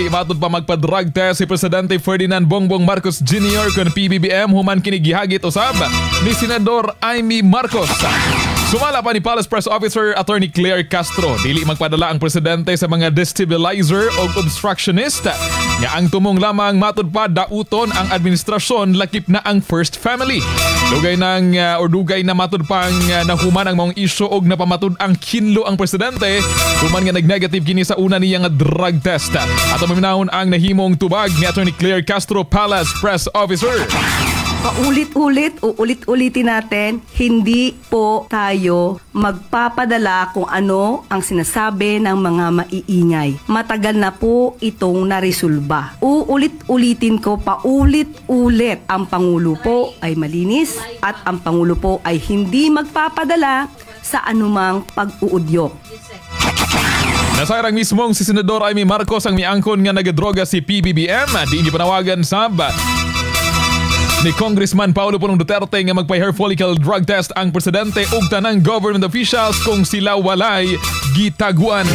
Dili matud pa magpa-drug test si Presidente Ferdinand Bongbong Marcos Jr. kon PBBM human kini gihagit usab ni Senador Imee Marcos. Sumala pa ni Palace Press Officer Attorney Claire Castro, dili magpadala ang presidente sa mga destabilizer o obstructionist nga ang tumong lamang matud pa dauton ang administrasyon, lakip na ang First Family. Dugay nang or dugay na matud pang nahuman ang maong isyu og napamatud ang kinlo ang presidente human nga nag-negative kini sa una niya nga drug test. Ato maminawon ang nahimong tubag ni Attorney Claire Castro, Palace Press Officer. Paulit-ulit, uulit-ulitin natin, hindi po tayo magpapadala kung ano ang sinasabi ng mga maiingay. Matagal na po itong naresolba. Uulit-ulitin ko, paulit-ulit, ang Pangulo po ay malinis at ang Pangulo po ay hindi magpapadala sa anumang pag-uudyok. Nasayran mismong si Senador Imee Marcos ang miangkon nga nagadroga si PBBM. Di panawagan sab ni Congressman Paulo Punong Duterte nga magpa-hair follicle drug test ang presidente ug tanang government officials kung sila walay gitaguan.